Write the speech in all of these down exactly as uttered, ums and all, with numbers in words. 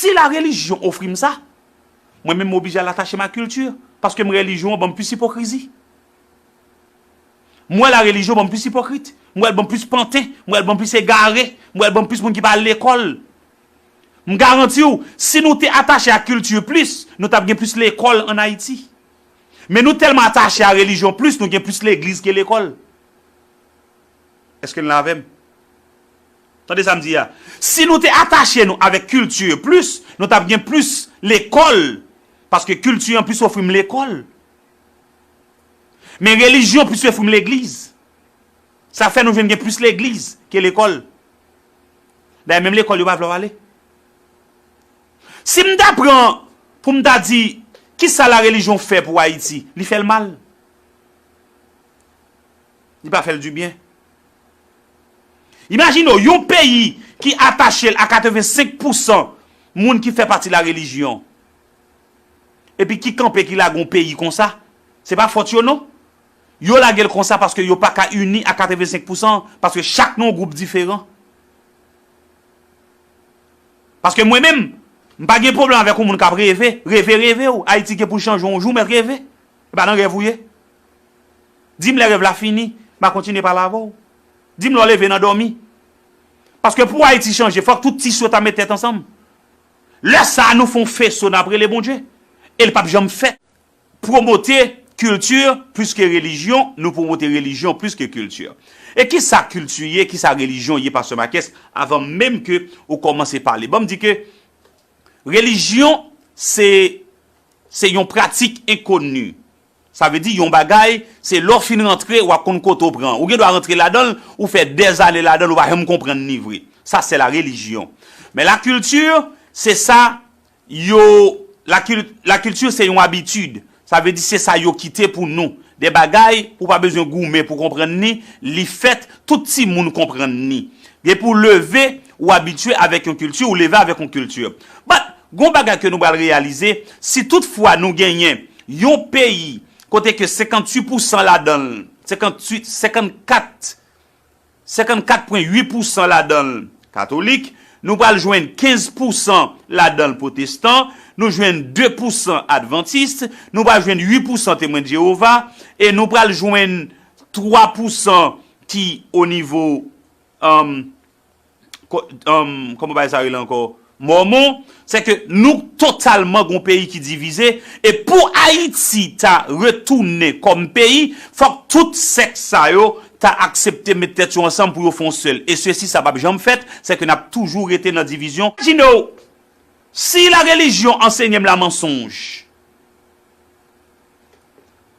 Si la relijyon ofri m sa, mwen menm m oblije al atache m a kilti, paske m wè relijyon an ban m plis ipokrizi. M wè la relijyon ban m plis ipokrit. M wè l ban m plis panten. M wè l ban m plis egare. M wè l ban m plis moun ki pa al lekòl. M garanti w, si nou te atache a kilti plis, nou t ap gen plis lekòl ann Ayiti. Men nou tèlman atache a relijyon plis, nou gen plis legliz ke lekòl. Èske n la avè m? Tande sa m di a. Si nou te atache nou avèk kilti plis, nou t ap gen plis lekòl. Paske kilti an plis ofri m lekòl. Men relijyon plis ofri m legliz. Sa fè nou jwenn gen plis legliz ke lekòl. Dayè, menm lekòl, yo pa vle w ale. Si m ta pran pou m ta di, kisa la relijyon fè pou Ayiti? Li fè l mal. Li pa fè l dibyen. Imajine w, yon peyi ki atache l a katrevensenk pousan moun ki fè pati la relijyon, epi ki kanpe, ki lage yon peyi konsa, se pa fòt yo non. Yo lage l konsa paske yo pa ka ini a katrevensenk pousan, paske chak nan yon gwoup diferan. Paske mwen menm, m pa gen pwoblèm avèk yon moun k ap reve, reve, reve w. Ayiti gen pou l chanje yon jou, mèt reve. E pa nan rèv ou ye. Di m lè rèv la fini, m a kontinye pale avè w. Di m lè w leve nan dòmi. Paske pou Ayiti chanje, fòk tout ti sot a met tèt ansanm. Lè sa a, nou fè yon feso, n ap rele Bondye. E l p ap janm fèt. Pwomote kilti plis ke relijyon, nou pwomote relijyon plis ke kilti. E kisa kilti ye, kisa relijyon ye, Pastè Marques, avan menm ke ou kòmanse pale? Ban m di ke relijyon, se, se yon pratik enkoni. Sa vle di yon bagay, se lè w fin rantre, w ap konn kote w pran. Ou gen dwa rantre ladan l, ou fè dèzane ladan l, ou pa janm konprann ni vre. Sa se la relijyon. Men la kilti, se sa yo, la kil-, la kilti se yon abitid. Sa vle di se sa yo kite pou nou. De bagay ou pa bezwen goumen pou konprann ni, li fèt, tout timoun konprann ni. Depi w leve, ou abitye avèk yon kilti, ou leve avèk yon kilti. But, gon bagay ke nou pral reyalize, si tout fwa nou genyen yon peyi kote ke senkantuit pousan ladan l, senkantuit, senkannkat, senkannkat pwen uit pousan ladan l katolik, nou pral jwenn kenz pousan ladan l pwotestan, nou jwenn de pousan advantis, nou pral jwenn uit pousan Temwen de Jewova, e nou pral jwenn twa pousan ki o nivo, um, ko-, um, kòman bay sa rele ankò? Mòmon, se ke nou totalman gon peyi ki divize, e pou Ayiti ta retounen kòm peyi, fòk tout sèk sa yo ta aksepte met tèt yo ansanm pou yo fè yon sèl. E sesi, sa p ap janm fèt, se ke n ap toujou rete nan divizyon. Imajine w, si la relijyon ansenye m la mansonj,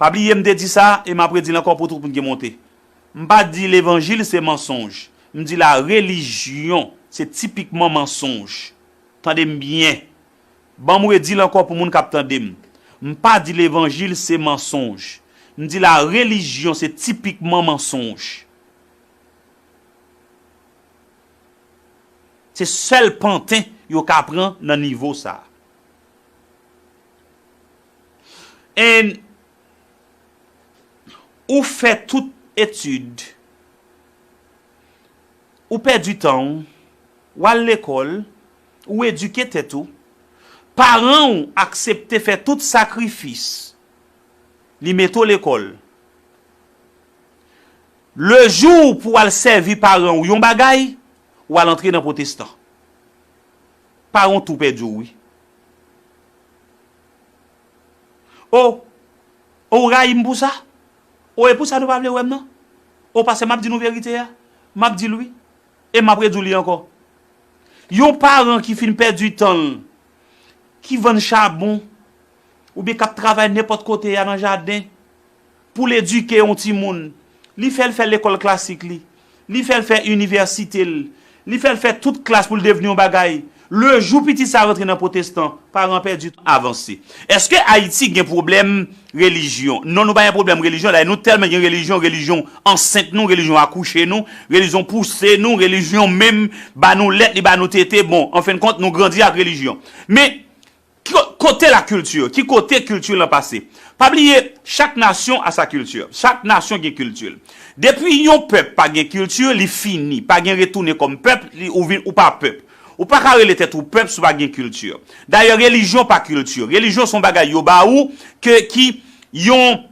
pa bliye m te di sa, e m ap redi l ankò pou tout moun ki monte. M pa di levanjil se mansonj. M di la relijyon se tipikman mansonj. Tande m byen. Ban m redi l ankò pou moun k ap tande m. M pa di levanjil se mansonj. M di la relijyon se tipikman mansonj. Se sèl panten yo ka pran nan nivo sa. And ou fè tout etid, ou pèdi tan w, w al lekòl, ou edike tèt ou, paran w aksepte fè tout sakrifis, li mete w lekòl. Le jou pou w al sèvi paran w yon bagay, w al antre nan pwotestan. Paran w tou pèdi w, wi. O, o, ou rayi m pou sa? O, e pou sa nou pa vle wè m nan? O, pastè, m ap di nou verite a. M ap di l wi. E m ap redi w li ankò. Yon paran ki fin pèdi tan l, ki vann chabon, oubyen k ap travay nenpòt kote a nan jaden, pou l edike yon timoun, li fè l fè lekòl klasik li, li fè l fè inivèsite l, li fè l fè tout klas pou l devni yon bagay. Le jou pitit sa rantre nan pwotestan, paran pèdi tout avanse. Èske Ayiti gen pwoblèm relijyon? Non, nou pa gen pwoblèm relijyon. Dayè, nou tèlman gen relijyon, relijyon ansent nou, relijyon akouche nou, relijyon pouse nou, relijyon menm ba nou lèt, li ba nou tete. Bon, an fen de kont, nou grandi ak relijyon. Men, ki ko-, kote lakilti? Ki kote kilti lan pase? Pa bliye, chak nasyon a sa kilti. Chak nasyon gen kilti l. Depi yon pèp pa gen kilti, li fini. Pa gen retounen kòm pèp, li, ou vin, ou pa pèp. Ou pa ka rele tèt ou pèp si w pa gen kilti. Dayè, relijyon pa kilti. Relijyon se yon bagay yo ba ou ke ki yon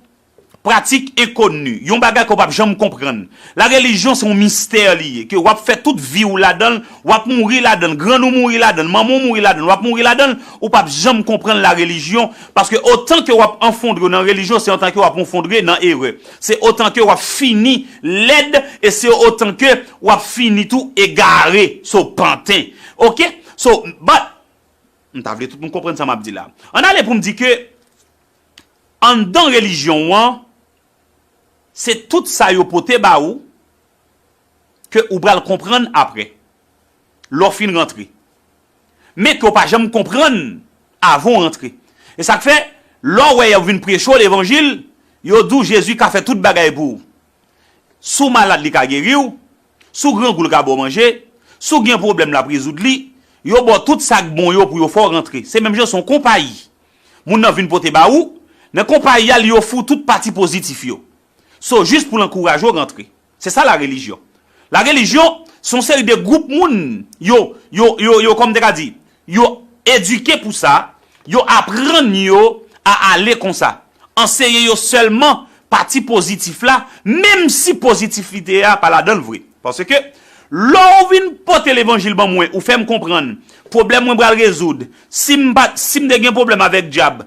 pratik enkoni, yon bagay ke w p ap janm konprann. La relijyon se yon mistè li ye, ke w ap fè tout vi w ladan l, w ap mouri ladan l, grann ou mouri ladan l, manman w mouri ladan l, w ap mouri ladan l, ou p ap janm konprann la relijyon, paske otan ke w ap anfondre w nan relijyon, se otan ke w ap anfondre nan erè. Se otan ke w ap fini lèd, e se otan ke w ap fini tou egare, so panten. Oke? So, but, m ta vle tout moun konprann sa m ap di la. Ann ale pou m di ke anndan relijyon w an, se tout sa yo pote ba ou ke ou pral konprann apre, lè w fin rantre. Men ke w pa janm konprann avan w rantre. E sa k fè, lè w wè y ap vin preche w levanjil, yo di w Jezi ka fè tout bagay pou ou. Si w malad, li ka geri w. Si w grangou, l ka ba w manje. Si w gen pwoblèm, l ap rezoud li. Yo ba w tout sa k bon yo pou yo fè w rantre. Se menm jan se yon konpayi. Moun nan vin pote ba ou. Nan konpayi a, li ofri w tout pati pozitif yo. So, jis pou l ankouraje w rantre. Se sa la relijyon. La relijyon, se yon seri de gwoup moun, yo, yo, yo, yo, kòm te ka di, yo edike pou sa, yo aprann yo a ale konsa. Anseye yo sèlman pati pozitif la, menm si pozitivite a pa ladan l vre. Paske, lè w vin pote levanjil ban mwen, ou fè m konprann, pwoblèm mwen pral rezoud. Si m pa, si m te gen pwoblèm avèk dyab,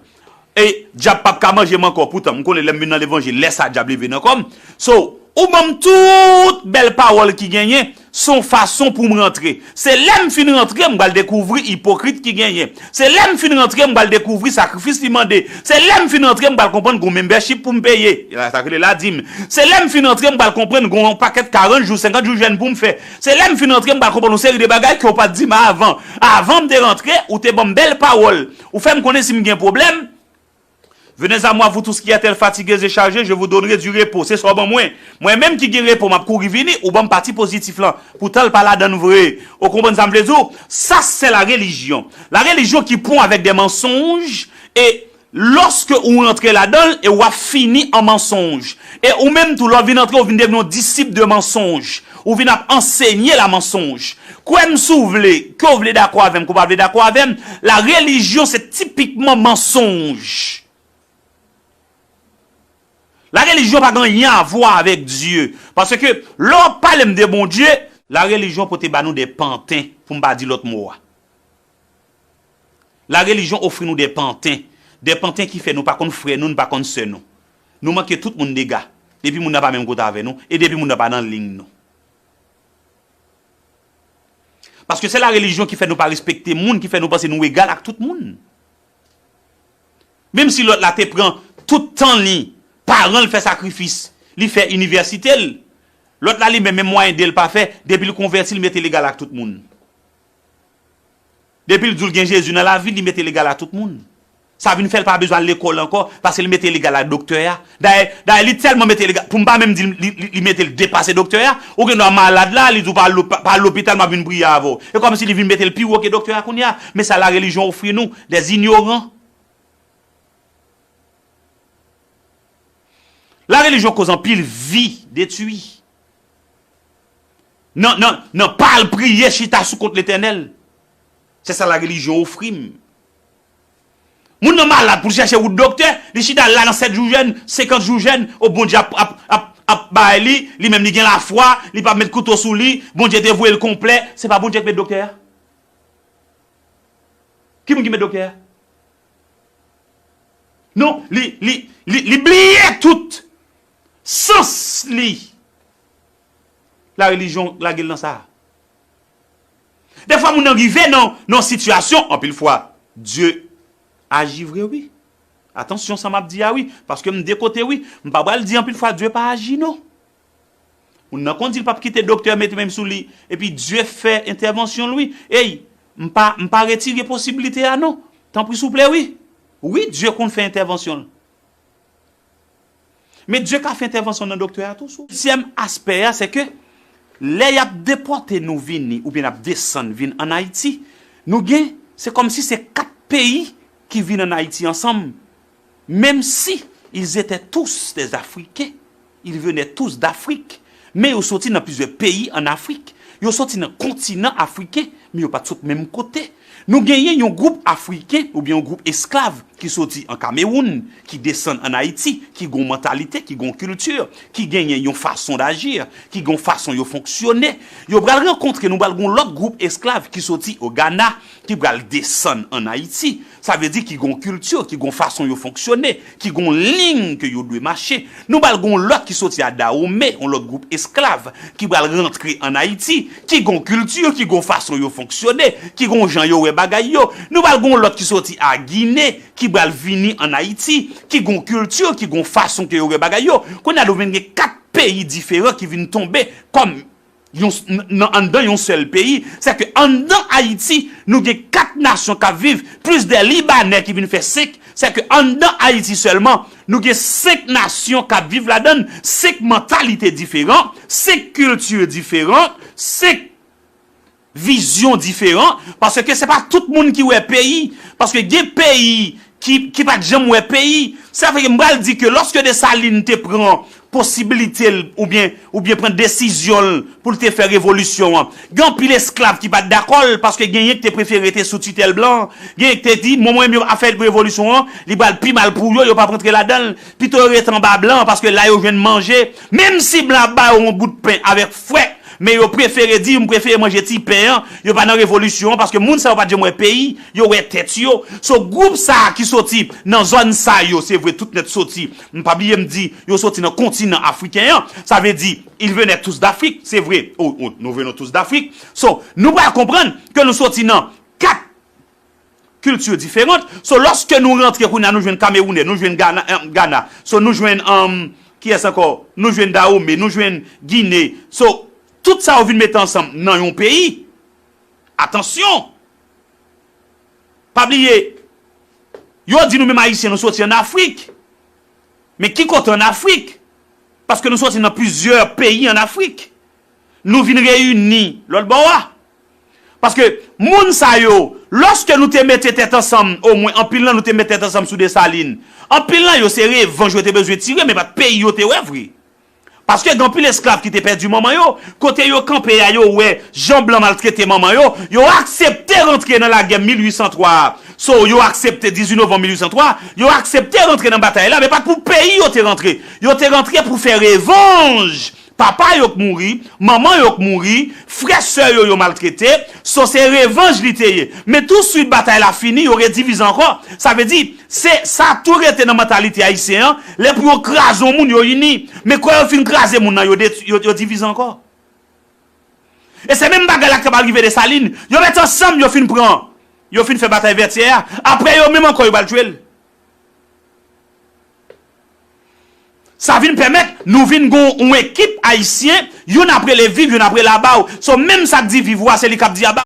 e dyab p ap ka manje m ankò. Poutan, m konnen lè m vin nan levanjil, lè sa dyab leve nan kò m. So, ou ban m tout bèl pawòl ki genyen, se yon fason pou m rantre. Se lè m fin rantre, m pral dekouvri ipokrit ki genyen. Se lè m fin rantre, m pral dekouvri sakrifis li mande. Se lè m fin rantre, m pral konprann gon membership pou m peye. E la, sa k rele ladim. Se lè m fin rantre, m pral konprann gon pakèt karant jou, senkant jou jèn pou m fè. Se lè m fin rantre, m pral konprann yon seri de bagay ke w pa t di m avan. Avan m te rantre, ou te ban m bèl pawòl. Ou fè m konnen si m gen pwoblèm, Venez à moi, vous tous qui êtes fatigués et chargés, je vous donnerai du repos. Se sa w ban mwen. Mwen menm ki gen repo, m ap kouri vini, ou ban m pati pozitif lan. Poutan l pa ladan l vre. Ou konprann sa m vle di w? Sa se la relijyon. La relijyon ki pon avèk de mansonj, e lòske ou rantre ladan l, e w ap fini an mansonj. E ou menm tou, lè w vin antre, ou vin devni yon disip de mansonj. Ou vin ap ansenye la mansonj. Kwè m si w vle, ke w vle dakò avè m, ke w pa vle dakò avè m, la relijyon se tipikman mansonj. La relijyon pa gen anyen a vwa avèk Dye. Paske lè w ap pale m de Bondye, la relijyon pote ba nou de panten, pou m pa di lòt mo a. La relijyon ofri nou de panten. De panten ki fè nou pa konn frè nou, nou pa konn sè nou. Nou manke tout moun dega. Depi moun nan pa menm kote avè nou, e depi moun nan pa nan liy nou. Paske se la relijyon ki fè nou pa respekte moun, ki fè nou panse nou egal ak tout moun. Menm si lòt la te pran tout tan li, paran l fè sakrifis, li fè inivèsite l, lòt la li menm, menm mwayen de l pa fè, depi l konvèti, li mete l egal ak tout moun. Depi l di w l gen Jezi nan lavi l, li mete l egal a tout moun. Sa vin fè l pa bezwen al lekòl ankò, paske li mete l egal a doktè a. Dayè, dayè, li tèlman mete l egal, pou m pa menm di li, li, li mete l depase doktè a, ou gen dwa malad la, li di w pa al lopi-, pa al lopital, m ap vin priye avè w. E kòmsi li vin mete l pi wo ke doktè a kounye a. Men sa la relijyon ofri nou, des ignorants. La relijyon koz anpil vi detwi. Nan, nan, nan pa al priye, chita sou kont Letènèl. Se sa la relijyon ofri m. Moun nan malad pou l chèche wout doktè, li chita la nan sèt jou jèn, senkant jou jèn, o Bondye ap, ap, ap, ap bay li, li menm li gen lafwa, li p ap met kouto sou li, Bondye te voye l konplè, se pa Bondye k met doktè a. Ki moun ki met doktè a? Non, li, li, li, li bliye tout sans li. La relijyon lage l nan sa. Dèfwa moun nan rive nan, nan yon sitiyasyon, anpil fwa, Dye aji vre, wi. Atansyon sa m ap di a, wi, paske m de kote, wi. M pa pral di anpil fwa Dye pa aji, non. Moun nan konn di l p ap kite doktè mete men l sou li, epi Dye fè entèvansyon l, wi. Ey, m pa, m pa retire posiblite a, non. Tanpri, souple, wi. Wi, Dye konn fè entèvansyon l. Men Dye ka fè entèvansyon nan doktè a tou sou. Dezyèm aspè a, se ke lè y ap depòte nou vini, oubyen n ap desann vin ann Ayiti, nou gen, se kòmsi se kat peyi ki vin ann Ayiti ansanm. Menm si ils étaient tous des Africains, ils venaient tous d'Afrique, men yo soti nan plizyè peyi ann Afrik. Yo soti nan kontinan afriken, men yo pa t sot menm kote. Nou genyen yon gwoup afriken oubyen yon gwoup esklav ki soti an Kamewoun, ki desann ann Ayiti, ki gen yon mantalite, ki gen yon kilti, ki genyen yon fason daji, ki gen yon fason yo fonksyone. Yo pral rankontre, nou pral gen yon lòt gwoup esklav ki soti o Gana, ki pral desann ann Ayiti. Sa vle di ki gen yon kilti, ki gen yon fason yo fonksyone, ki gen yon liy ke yo dwe mache. Nou pral gen yon lòt ki soti a Dawome, yon lòt gwoup esklav, ki pral rantre ann Ayiti, ki gen yon kilti, ki gen yon fason yo fonksyone, ki gen yon jan yo wè bagay yo. Nou pral gen yon lòt ki soti a Gine, ki pral vini ann Ayiti, ki gen yon kilti, ki gen yon fason ke yo wè bagay yo. Kounye a nou vin gen kat peyi diferan ki vin tonbe kòm yon, nan, anndan yon sèl peyi. Sèke anndan Ayiti, nou gen kat nasyon k ap viv, plis de Libanè ki vin fè senk. Sèke anndan Ayiti sèlman, nou gen senk nasyon k ap viv ladan l, senk mantalite diferan, senk kilti diferan, senk vizyon diferan, paske se pa tout moun ki wè peyi, paske gen peyi ki, ki pa t janm wè peyi. Sa fè ke m pral di ke lòske Desalin te pran posibilite l oubyen, oubyen pran desizyon l pou l te fè revolisyon an, gen anpil esklav ki pa t dakò l, paske genyen ki te prefere rete sou titèl blan, genyen ki te di, mwen, mwen, yo ap fè revolisyon an, li pral pi mal pou yo, yo p ap rantre ladan l, pito yo rete anba blan, paske la yo jwenn manje, menm si blan ap ba yo yon bout pen avèk fwèt, men yo prefere di, m prefere manje ti pen an, yo pa nan revolisyon an, paske moun sa yo pa t janm wè peyi, yo wè tèt yo. So, gwoup sa a ki soti nan zòn sa yo, se vre, tout nèt soti. M pa bliye m di, yo soti nan kontinan afriken an. Sa vle di, ils venaient tous d'Afrique, se vre. Oh, oh, nous venons tous d'Afrique. So, nou pral konprann ke nou soti nan kat kilti diferan. So, lòske nou rantre kounye a, nou jwenn Kamewounè, nou jwenn Gana, eh, Gana. So, nou jwenn, um, kiyès ankò? Nou jwenn Dawome, nou jwenn Gine. So, tout sa yo vin mete ansanm nan yon peyi. Atansyon! Pa bliye, yo di nou menm Ayisyen, nou soti ann Afrik. Men ki kote ann Afrik? Paske nou soti nan plizyè peyi ann Afrik. Nou vin reyini lòt bò a. Paske moun sa yo, lòske nou te mete tèt ansanm, omwen anpil nan nou te mete tèt ansanm sou Desalin, anpil nan yo se revanj yo te bezwen tire, men pa t peyi yo te wè vre. Paske gen anpil esklav ki te pèdi manman yo, kote yo kanpe a, yo wè jan blan maltrete manman yo, yo aksepte rantre nan lagè mil uit san twa a. So, yo aksepte, dizuit novanm mil uit san twa, yo aksepte rantre nan batay la, men pa t pou peyi yo te rantre. Yo te rantre pou fè revanj. Papa yo k mouri, manman yo k mouri, frè sè yo yo maltrete, so se revanj li te ye. Men touswit batay la fini, yo redivize ankò. Sa vle di, se sa tou rete nan mantalite ayisyen an, lè pou yo kraze yon moun, yo ini. Men kwè yo fin kraze moun nan, yo, detwi, yo, yo divize ankò. E se menm bagay la k t ap rive Desalin. Yo met ansanm, yo fin pran, yo fin fè batay Vètyè a. Apre yo menm ankò, yo pral jwe l. Sa vin pèmèt nou vin gon yon ekip ayisyen, youn ap rele viv, youn ap rele aba w. So, menm sa k di viv ou a, se li k ap di aba w.